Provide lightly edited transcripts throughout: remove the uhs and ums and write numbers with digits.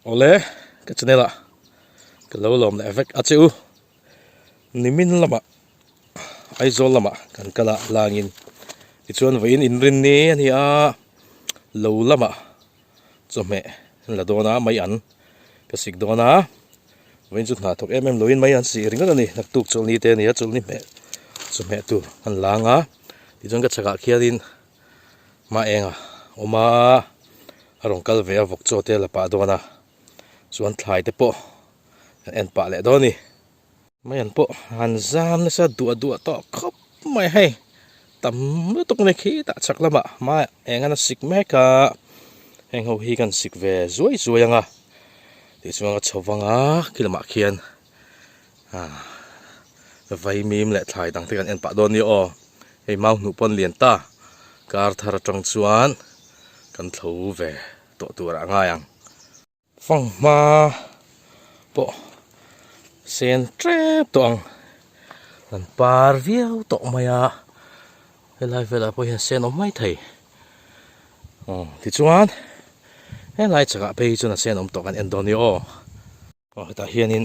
Awle, ka channel ah ka lo lawm leh vek a che u. Nimin lamah Aizawl lamah kan kal a langin tichuan vawiin inrin ni a ni a, lo lamah chawhmeh an la dawn a, mai an ka sik dawn a, vawiin chu hna thawk em em loin mai an sih ringawt a ni, naktuk chawlhni te a ni a, chawlhni hmeh chawhmeh tur an lang a, tichuan ka chhakah khianin Hma eng a awm a, a rawn kal ve a vawk chaw te a la pah dawn a, chuan thlai te pawh an en pah leh dawn a ni. Mai an pawh han zam nasa duah duah tawh khawp mai hei, tam lutuk mai khitah chhak lamah hma eng an a sik mek a, heng ho hi kan sik ve zuai zuai ang a, tichuan ka chho vang a khi lamah khian. Vaimim leh thlai dang te kan en pah dawn nia aw hei mau hnuh pawn lian ta kar thar atang chuan kan tho ve tawh tur ah a ngai ang. Fanghma pawh sen tep tawh ang an par viau tawh mai a helai velah pawh hian sen awm mai thei aw tichuan helai chakah phei hi chuan a sen awm tawh kan en dawn nia aw. Aw hetah hianin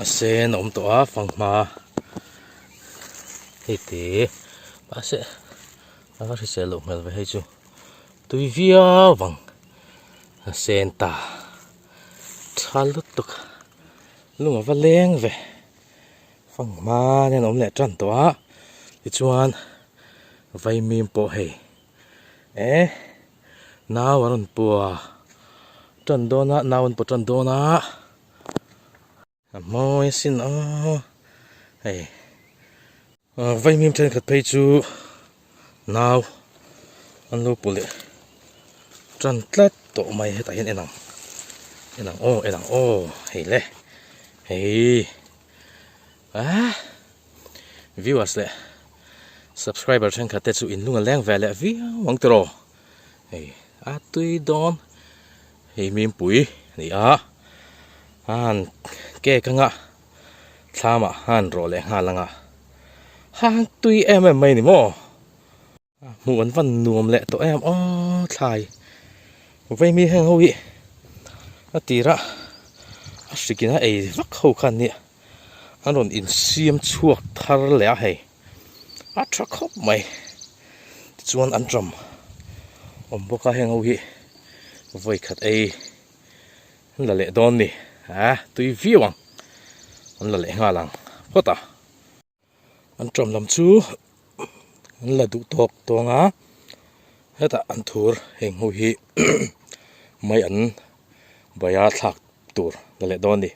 a sen a awm tawh a fanghma hei te mahse a va hrisel loh hmel ve hei chu tui viau vang a sen ta tha lutuk lung a va leng ve fanghma nen a awm leh tan tawh a tichuan vaimim pawh hei eh. Nau a rawn pua tan dawn a nau an paw tan dawn a a mawi asin aw hei vaimim thenkhat phei chu nau an lo paw leh tan tlat tawh mai hetah hian en ang en ang aw en ang aw hei le hei ah viewers leh subscriber thenkhat te chu in lung a leng ve leh viau ang tiraw hei a tui dawn hei mimpui a ni a han cake anga thlamah han rawh leh nghal anga han tui em em mai a ni maw. Hmuh an van nuam leh tawh em aw thlai vaimi heng ho hi a tirah a hrik in a ei vak ho kha an nia an rawn insiam chhuak thar leh a hei a tha khawp mai tichuan an ram awm bawk a heng ho hi vawi khat ei an la leh dawn ni a tui viau ang an la leh nghal ang phawt a. An ṭawm lam chu an la duh tawk tawng a, hetah an thur heng ho hi mai an baia thlak tur la leh dawn a ni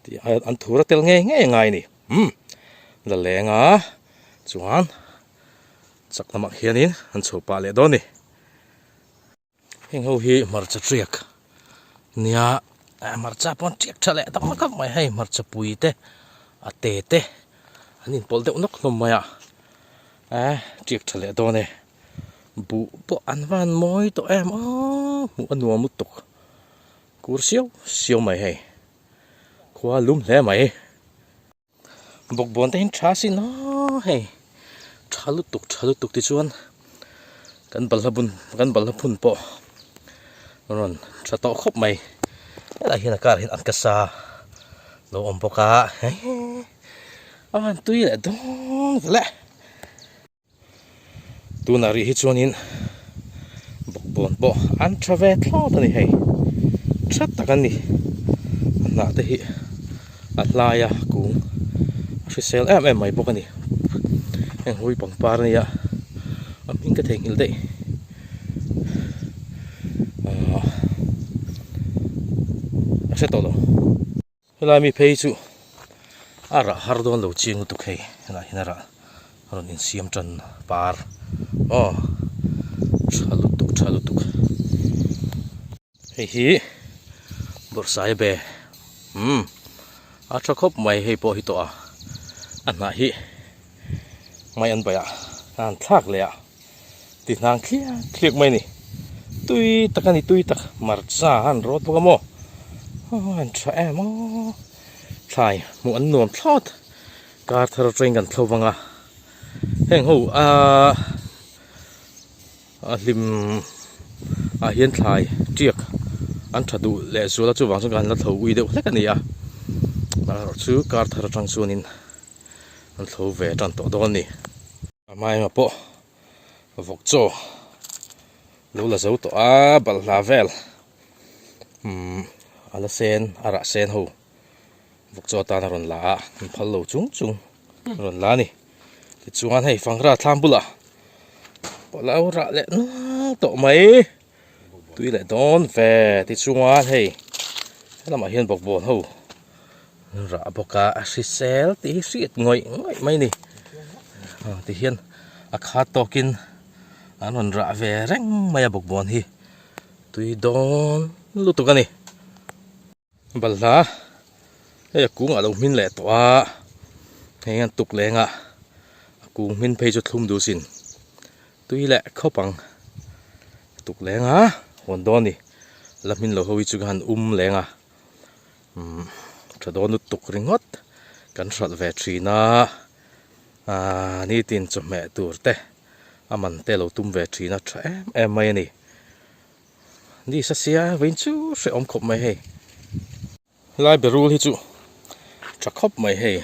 tih an thur a tel ngei ngei a ngai a ni umm la leng a chuan chak lamah khianin an chho pah leh dawn a ni. Heng ho hi hmarcha tiak nia hmarcha pawh an tiak tha leh tak tak mai hei hmarcha pui te a te te an inpawlh deuh nawk hlawm mai a eh tiak tha leh dawn e buh pawh an van mawi tawh em aw hmuh a nuam lutuk kur siau siau mai hei khua a lum hle mai. Bawkbawn te hian tha sin aw hei tha lutuk tha lutuk ti chuan kan balhla bun kan balhla phun pawh a rawn tha tawh khawp mai helai hian a karah hian an kasa lo awm bawk a a van tui leh dawn vek. Tunah rih hi chuanin bawkbawn pawh an tha ve thlawt a ni hei tha tak a ni a hnah te hi a hlai a kung a hrisel em em mai bawk a ni heng hlui pangpar a nia a hming ka theihnghilh daih ahh a hre tawh lo. Helai mi phei chu a rah har dawn lo chiang lutuk hei helai hian a rah a rawn insiam tan par aw tha lutuk tha lutuk hei hi bawrhsai be umm a tha khawp mai hei pawh hi tawh a a hnah hi mai an baih a a han thlak leh a. Ti hnang thliak thliak mai a ni. Tui tak a ni, tui tak. Hmarcha a han rawt bawk a maw? Aw an tha em aw. Thlai hmuh an nuam thlawt. Kar thar atangin kan thlo vang a. Heng ho aaa a hlim ah hian thlai tiak An tha duh leh zual a chuvang chuan ka han la thlo ui deuh hlek a ni a. Amaherawh chu kar thar atang chuanin an thlo ve tan tawh dawn a ni. A hma engah pawh vawk chaw lo la zo tawh a balhla vel umm a la sen a rah sen ho vawk chaw atan a rawn la a an phal lo chung chung a rawn la a ni. Tichuan hei fangra thlam bulah pawh lo rah leh nual tawh mai. Tui leh dawn ve tichuan hei helamah hian bawkbawn ho an rah bawk a a hrisel tih hi hriat ngawih ngawih mai a ni tihian a khat tawkin an rawn rah ve reng mai a bawkbawn hi tui dawn lutuk a ni. Balhla hei a kung a lo hmin leh tawh a hei hian tuk leng a a kung hmin phei chu thlum duh sin tui leh khawp ang tuk leng a hawn dawn a ni la hmin lo ho hi chu ka han um leng a umm tha dawn lutuk ringawt kan hralh ve thin a ahh nitin chawhmeh tur te a man te lo tum ve thin a tha em em mai a ni. Ni sa sia vawiin chu hrehawm khawp mai hei. Helai berul hi chu tha khawp mai hei.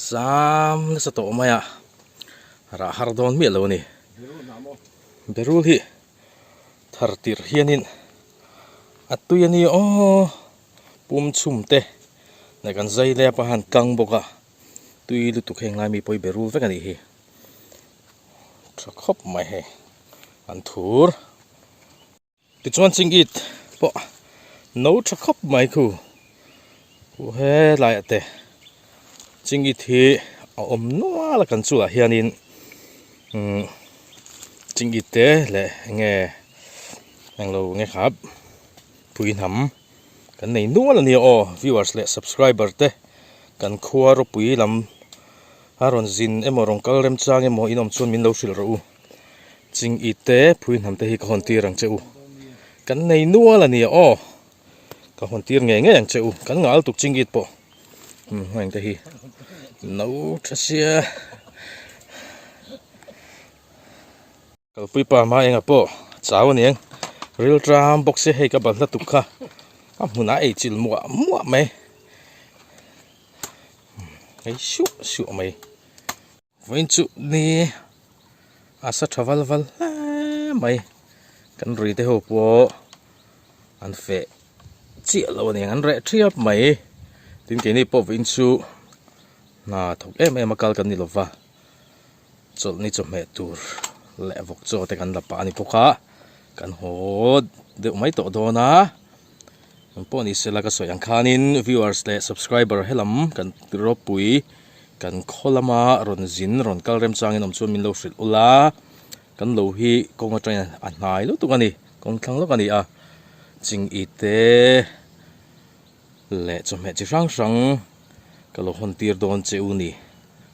Zam nasa tawh mai a, rah har dawn miah lo a ni. Berul hi thar tirh hianin a tui a ni aw, pum chhum te leh kan zai lep a han kang bawk a, tui lutuk heng lai mi pawh hi berul vek a nih hi. Tha khawp mai hei an thur tichuan chingit pawh no tha khawp mai khu khu helai ah te chingit hi a awm nual a kan chungah hianin umm chingit te leh enge englo nge khap pui hnam kan nei nual a nia aw viewers leh subscriber te kan khua ropui lam. A rawn zin emaw rawn kal remchang emaw in awm chuan min lo hrilh rawh u. Ching i te phui hnam te hi ka hawn tir ang che u. Kan nei nual a nia aw. Ka hawn tir ngei ngei ang che u. Kan ngal tuk ching it pawh. Umm heng te hi no tha sia. Kalpui pa hma engah pawh chau a niang. Ril tram bawk se hei ka balhla tuk kha a hmunah ei chilh muah muah mai. Hei suah suah mai. Vawiin chu ni a sa tha val val hle mai. Kan rui te ho pawh an feh chiah lo a niang an reh thiap mai. Tin keini pawh vawiin chu hna thawk em em a kal kan ni lova. Chawlhni chawhmeh tur leh vawk chaw te kan la pah a ni bawk a, kan haw deuh mai tawh dawn a, engpawh ni sela ka sawi ang khanin viewers leh subscriber helam kan ropui kan khaw lama rawn zin rawn kal remchangin awm chuan min lo hrilh ula, kan lo hi kawng atangin a hnai lutuk a ni, kawng thlang lawk a ni a, ching i te leh chawhmeh chi hrang hrang ka lo hawn tir dawn che u ni.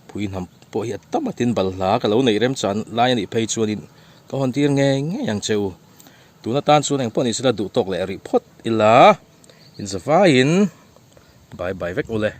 Phui hnam pawh hi a tam atin balhla ka lo neih remchan lai a nih phei chuanin ka hawn tir ngei ngei ang che u. Tun atan chuan engpawh ni sela duh tawk leh rih phawt ila inzavaiin bye bye vek ule.